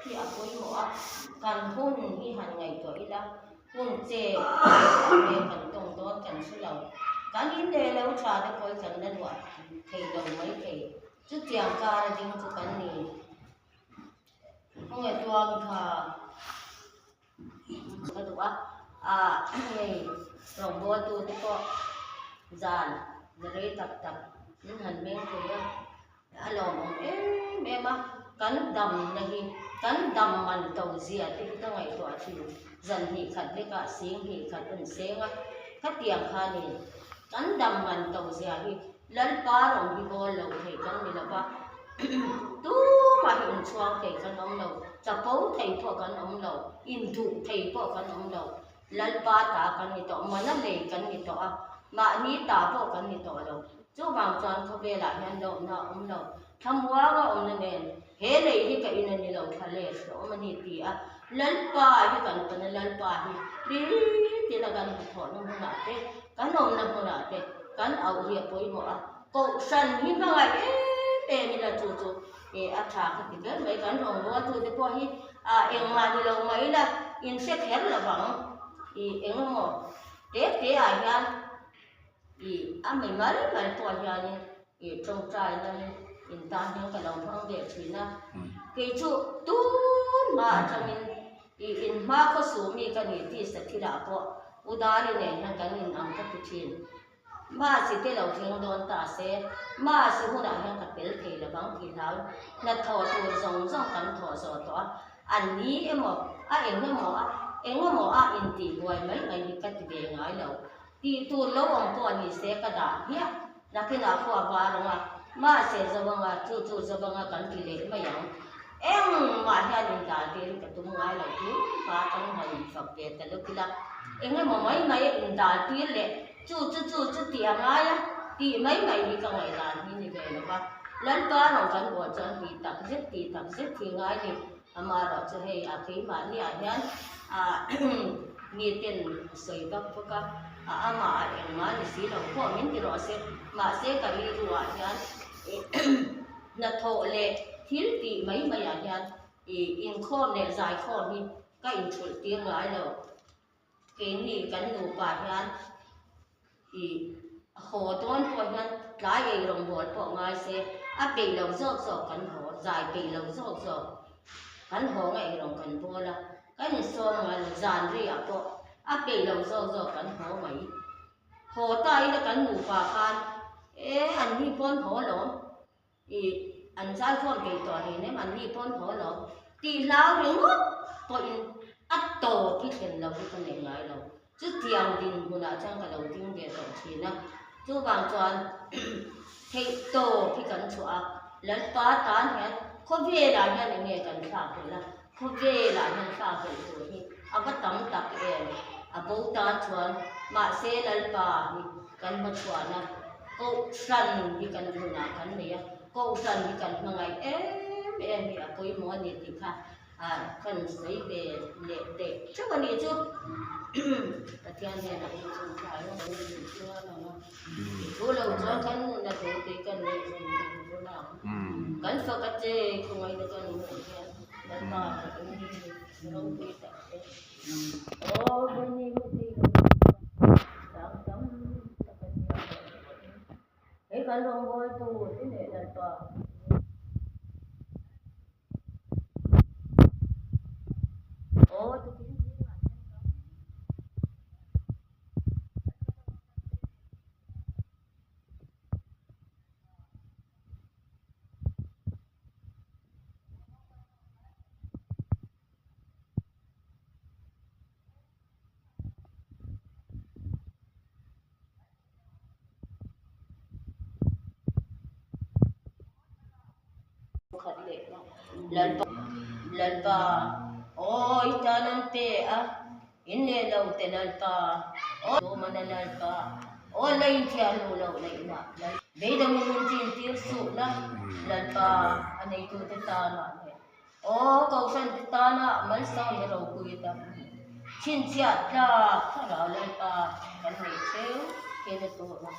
hi a pawimawh a, kan hun hi han ngaihtuah ila hun che engah nge kan tawng dawn kan hre lo. Kan in leh lo tha te pawh hi kan la luah thei lo mai thei. Chutiang kar a ding chu kan ni. Khawnge tuang kha ka duh a, ah hei rawngbawltu te pawh zan la rei tak tak min han meng thei a, a lawmawm em em a, kan damna hi kan dam man to zia te hi ka ngaihtuah thin, zan hnih khat lekah sing hnih khat a ni seng a, khatiang khanin kan dam man to zia hi Lalpa rawng hi bawl lo thei kan ni lo va, tumah hi inchhuang thei kan awm lo, chapo thei pawh kan awm lo, induh thei pawh kan awm lo. Lalpa ta kan ni tawh, mana lei kan ni tawh a, mahni ta pawh kan ni tawh lo. Chuvang chuan khawvelah hian lawmna a awm lo, thlamuanga awmna nen he lei hi ka in a ni lo, thla leh hrehawm a ni ti a, Lalpa hi kan pan a, Lalpa hi nitin a kan hnathawhna hmunah te, kan awmna hmunah te kan auh hi a pawimawh a, kohhran hi hmangaih em em ila chu chu ih a tha ka ti ber mai, kan rawngbawltu te pawh hi ah engmah ni lo mai ila inhre kher lo vang ih eng emaw te te ah hian ih a mi mal mal pawh hianin ih tawngtai na hi in tan hian ka lo hmang ve thin a, kei chu tun hma atangin ih in hma khaw suh mi ka ni tih sa thilah pawh U Dari nen hian kan in ang ka ti thin. Mahse te lo thleng dawn ta se, mahse hunah hian ka tel thei lo vang tih hlau hnathawh tur zawng zawng kan thawh zawh tawh a, an ni emaw a eng emaw a eng emaw a intih buai mai mai hi ka ti ve ngai lo. Tih tur lo awm pawh ni se ka dah hmiah, nakinah khua var ang a, mahse zo anga chu chu zo anga kan ti leh mai ang. Engmah hian indan tir hi ka tum ngai lo tun hma atang han infak ve ta lawk ila, eng emaw mai mai indan tir leh chu chu chu chu tih a ngai a tih mai mai hi ka ngaihdan hi ni ve lo va. Lalpa rawng kan bual chuan tih tak zet tih tak zet hi ngai ni. Amaherawh chu hei a keimahniah hian ah miten a sawi vak vak a, a amah ah engmah ni si lo pawh min ti rawh se, mahse ka rilru ah hian hnathawh leh thil tih mai mai ah hian ih inkhawm leh zaikhawm hi ka inthulh tir ngai lo. Keini kan nupa hian ih haw dawn pawh hian tlai ei rawngbâwl pawh ngai se a peih lo zawk zawk kan haw, zai peih lo zawk zawk kan haw nga ei rawng kan bâwl a, kan insawm ngai lo zan riah pawh a peih lo zawk zawk kan haw mai. Haw ta ila kan nupa khan e an ni pawn haw lawm Ih, an zai khawm thei tawh hlei nem, an ni pawn haw lo. Tih hlau ringawt pawhin a tawp hi thlen lo hi ka nei ngai lo. Chutiang dinhmunah chuan ka lo ding ve tawh thin a. Chuvang chuan theih tawp hi kan chhuah a, Lalpa tan hian khawvelah hian eng nge kan thlak hlelh a, khawvelah hian thlak hlelh tur hi a va tam tak em? A bo tan chuan mahse Lalpa hi kan hmachhuahna Kohhran hi kan hunah kan nei a, Kohhran hi kan hmangaih em em hi a pawimawh a ni tih kha kan sawi ve leh teh theuh a nih chu. Pathian hnenah hi chuan thlai a lo ni chuan ang a, thu lo chuan kan nuna thu tui kan neih zung zung zung a, kan fak a che khawngaihna kan hmuh hian Lalpa in ropui tak te. Aw Bunny mu thei lo chang tam tak a nia hei kan rawngbawltu te leh Lalpa. Aw tukin zingah hian tam. Lalpa Lalpa aw i tan an pe a in leh lo te Lalpa aw mana Lalpa aw la inthiar lu lo laihna beidawng in min chin tir suh la Lalpa a neitute tanah leh Aw Kohhran te tana malsawm ropui tak chhinchhiah tlak thlarau Lalpa kan nei theu thil a tur a.